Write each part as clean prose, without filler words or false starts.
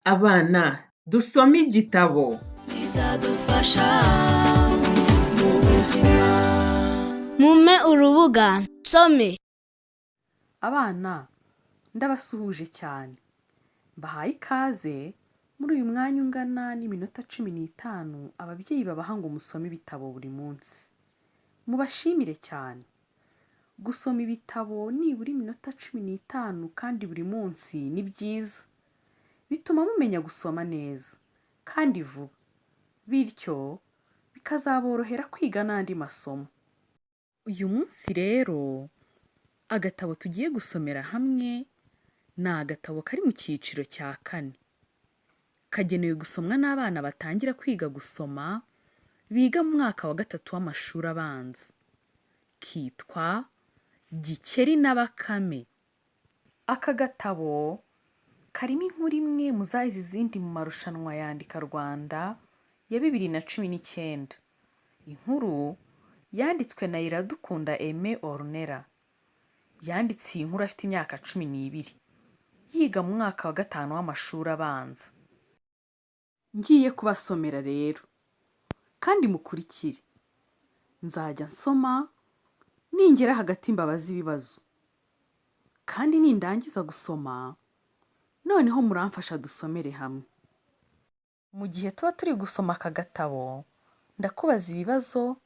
Abana dusome igitabo. Bizadufasha mu buzima. Mumpe urubuga nsome. Abana, ndabasuhuje cyane, mbahaye ikaze muri uyu mwanya ungana n'iminota 15 ababyeyi babaha ngo musome ibitabo buri munsi. Mubashimire cyane. Gusoma ibitabo nibura iminota 15 kandi buri munsi ni byiza, bituma mumenya gusoma neza kandi vuba, bityo bikazaborohera kwiga n'andi masomo. Uyu munsi rero agatabo tugiye gusomera hamwe ni agatabo kari mu cyiciro cya kane. Kagenewe gusomwa n'abana batangira kwiga gusoma, biga mu mwaka wa gatatu w'amashuri abanza. Kitwa Gikeri na Bakame. Aka gatabo karimo inkuru imwe mu zahize izindi mu marushanwa ya Andika Rwanda ya 2019. Inkuru yanditswe na Iradukunda Aimé Ornella. Yanditse iyi nkuru afite imyaka 12, yiga mu mwaka wa gatanu w'amashuri abanza. Ngiye kubasomera rero, kandi mukurikire. Nzajya nsoma, ningera hagati mbabaze ibibazo. Kandi nindangiza gusoma, noneho muramfasha dusomere hamwe. Mu gihe tuba turi gusoma aka gatabo, ndakubaza ibibazo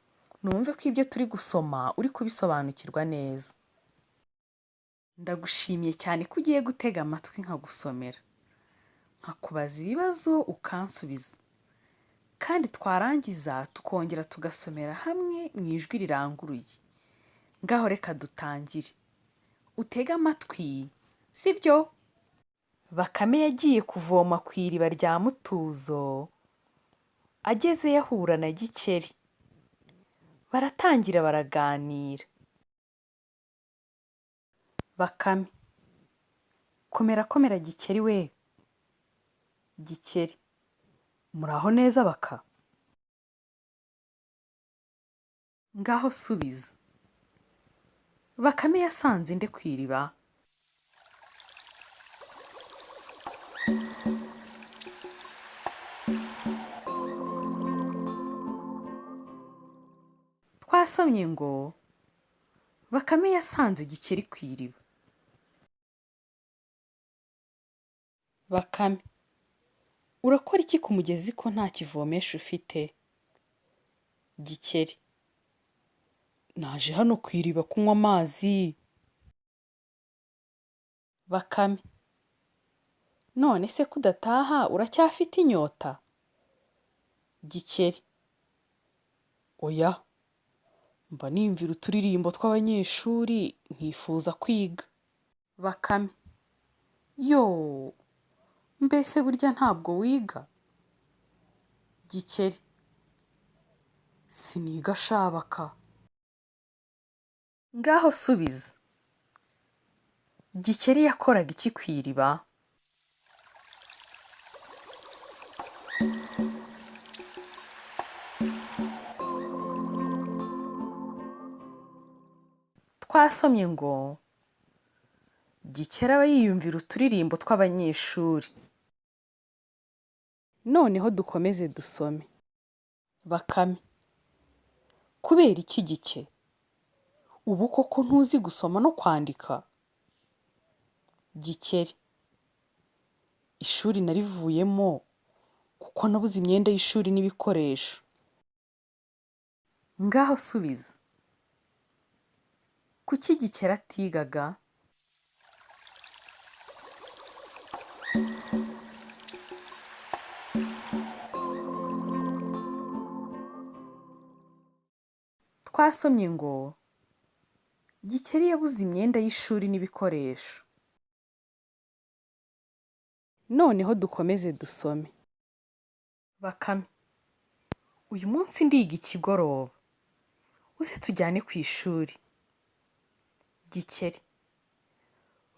numve ko ibyo turi gusoma uri kubisobanukirwa neza. Ndagushimiye cyane ko ugiye gutega amatwi nkagusomera, nkakubaza ibibazo ukansubiza, kandi twarangiza tukongera tugasomera hamwe mu ijwi riranguruye. Ngaho reka dutangire. Utege amatwi, sibyo? Bakame yagiye kuvoma ku iriba rya Mutuzo, agezeyo ahura na Gikeri. Baratangira baraganira. Bakame: Komera komera Gikeri we! Gikeri: Muraho neza Baka? Ngaho subiza. Bakame yasanze inde ku iriba? Twasomye ngo Bakame yasanze Gikeri ku iriba. Bakame: Urakora iki ku mugezi ko nta kivomesho ufite? Gikeri: Naje hano ku iriba kunywa amazi. Bakame: None se ko udataha uracyafite inyota? Gikeri: Oya, mba niyumvira uturirimbo tw'abanyeshuri nkifuza kwiga. Bakame: Yoo! Mbese burya ntabwo wiga? Gikeri: Siniga sha Baka. Ngaho subiza. Gikeri yakoraga iki ku iriba? Twasomye ngo Gikeri aba yiyumvira uturirimbo tw'abanyeshuri. Noneho dukomeze dusome. Bakame: Kubera iki Gike? Ubu koko ntuzi gusoma no kwandika? Gikeri: Ishuri narivuyemo kuko nabuze imyenda y'ishuri n'ibikoresho. Ngaho subiza. Kuki Gikeri atigaga? Twasomye ngo Gikeri yabuze imyenda y'ishuri n'ibikoresho. Noneho dukomeze dusome. Bakame: Uyu munsi ndiga ikigoroba, uze tujyane ku ishuri. Gikeri: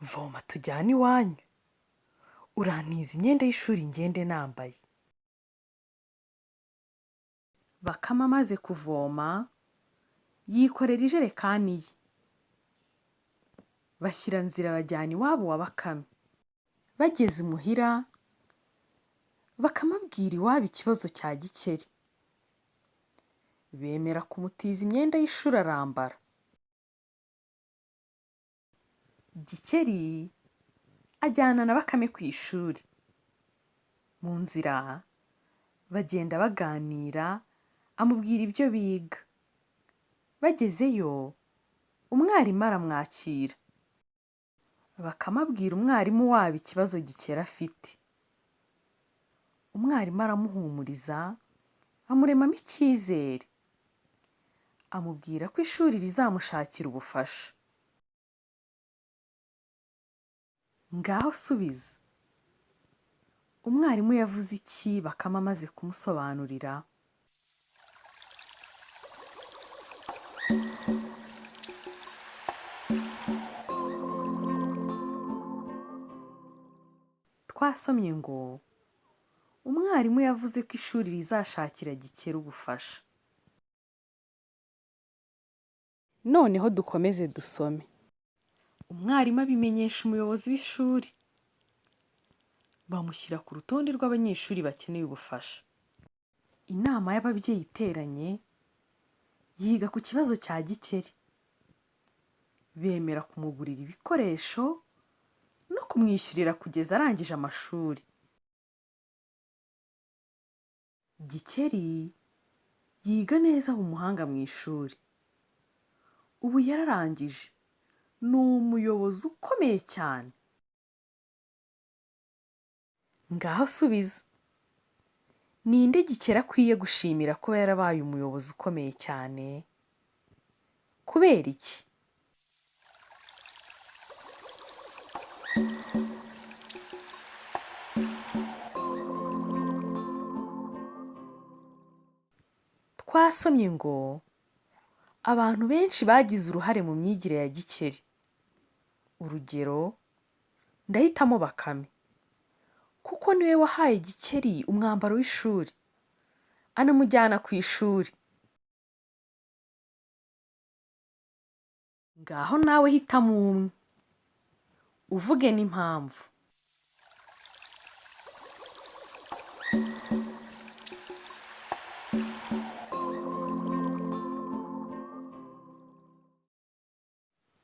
Voma tujyane iwanyu, urantiza imyenda y'ishuri ngende nambaye. Bakame amaze kuvoma, yikorera ijerekani ye. Bashyira nzira bajyana iwabo wa Bakame. Bageze imuhira, Bakame abwira iwabo ikibazo cya Gikeri. Bemera kumutiza imyenda y'ishuri arambara. Gikeri ajyana na Bakame ku ishuri. Mu nzira bagenda baganira, amubwira ibyo biga. Bagezeyo umwarimu aramwakira. Bakame abwira umwarimu wabo ikibazo Gikeri afite. Umwarimu aramuhumuriza, amuremamo icyizere. Amubwira ko ishuri rizamushakira ubufasha. Ngaho subiza. Umwarimu yavuze iki Bakame amaze kumusobanurira? Twasomye ngo umwarimu yavuze ko ishuri rizashakira Gikeri ubufasha. Noneho dukomeze dusome. Umwarimu abimenyesha umuyobozi w'ishuri. Bamushyira ku rutonde rw'abanyeshuri bakeneye ubufasha. Inama y'ababyeyi iteranye yiga ku kibazo cya Gikeri. Bemera kumugurira ibikoresho no kumwishyurira kugeza arangije amashuri. Gikeri yiga neza aba umuhanga mu ishuri. Ubu yararangije, ni umuyobozi ukomeye cyane. Ngaho subiza. Ninde Gikeri akwiye gushimira kuba yarabaye umuyobozi ukomeye cyane? Kubera iki? Twasomye ngo abantu benshi bagize uruhare mu myigire ya Gikeri. Urugero, ndahitamo Bakame kuko niwe wahaye Gikeri umwambaro w'ishuri, anamujyana ku ishuri. Ngaho nawe hitamo umwe, uvuge n'impamvu.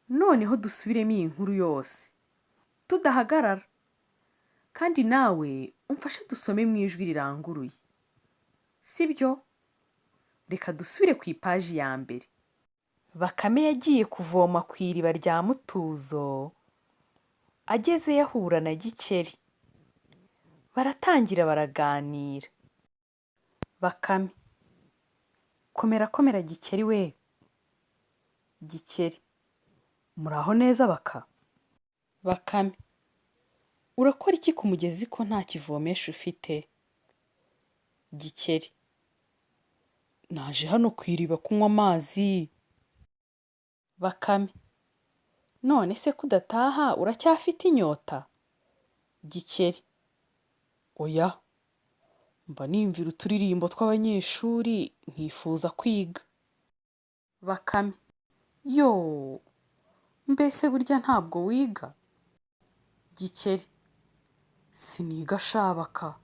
Noneho dusubiremo iyi nkuru yose tudahagarara, kandi nawe umfashe dusome mu ijwi riranguruye, sibyo? Reka dusubire ku ipaji ya mbere. Bakame yagiye kuvoma ku iriba rya Mutuzo, agezeyo ahura na Gikeri. Baratangira baraganira. Bakame: Komera komera Gikeri we! Gikeri: Muraho neza Baka? Bakame: Urakora iki ku mugezi ko nta kivomesho ufite? Gikeri: Naje hano ku iriba kunywa amazi. Bakame: None se ko udataha uracyafite inyota? Gikeri: Oya, mba nimvira uturirimbo tw'abanyeshuri nkifuza kwiga. Bakame: Yoo! Mbese burya ntabwo wiga? Gikeri: Siniga sha Baka.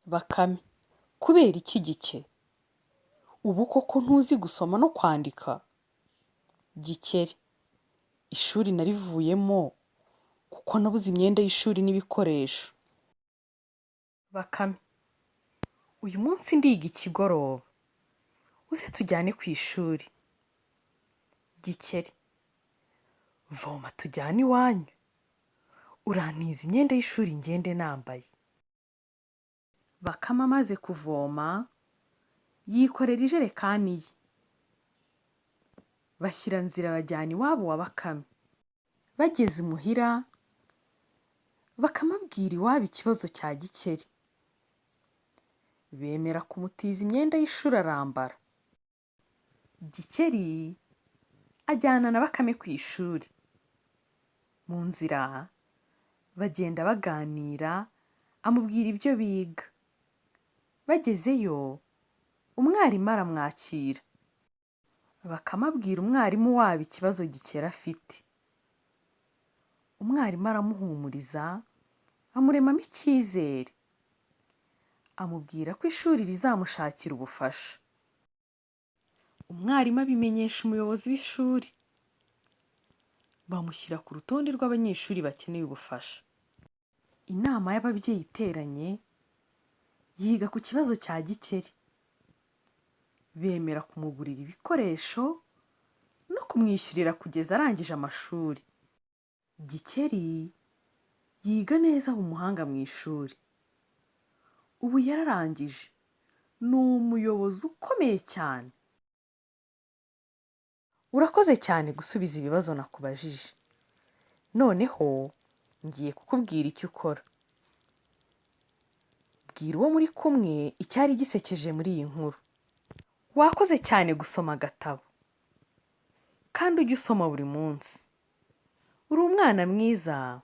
Bakame: Kubera iki Gike? Ubu koko ntuzi gusoma no kwandika? Gikeri: Ishuri narivuyemo kuko nabuze imyenda y'ishuri n'ibikoresho. Bakame: Uyu munsi ndiga ikigoroba, uze tujyane ku ishuri. Gikeri: Voma tujyane iwanyu, urantiza imyenda y'ishuri ngende nambaye. Bakame amaze kuvoma yikorera ijerekani ye. Bashyira nzira bajyana iwabo wa Bakame. Bageze imuhira, Bakame abwira iwabo ikibazo cya Gikeri. Bemera kumutiza imyenda y'ishuri arambara. Gikeri ajyana na Bakame ku ishuri. Mu nzira bagenda baganira, amubwira ibyo biga. Bagezeyo umwarimu aramwakira. Bakame abwira umwarimu wabo ikibazo Gikeri afite. Umwarimu aramuhumuriza, amuremamo icyizere. Amubwira ko ishuri rizamushakira ubufasha. Umwarimu abimenyesha umuyobozi w'ishuri. Bamushyira ku rutonde rw'abanyeshuri bakeneye ubufasha. Inama y'ababyeyi iteranye yiga ku kibazo cya Gikeri. Bemera kumugurira ibikoresho no kumwishyurira kugeza arangije amashuri. Gikeri yiga neza aba umuhanga mu ishuri. Ubu yararangije. Ni umuyobozi ukomeye cyane. Urakoze cyane gusubiza ibibazo nakubajije. Noneho ngiye kukubwira icyo ukora. Bwira uwo muri kumwe icyari gisekeje muri iyi nkuru. Wakoze cyane gusoma agatabo. Kandi ujye usoma buri munsi. Uri umwana mwiza.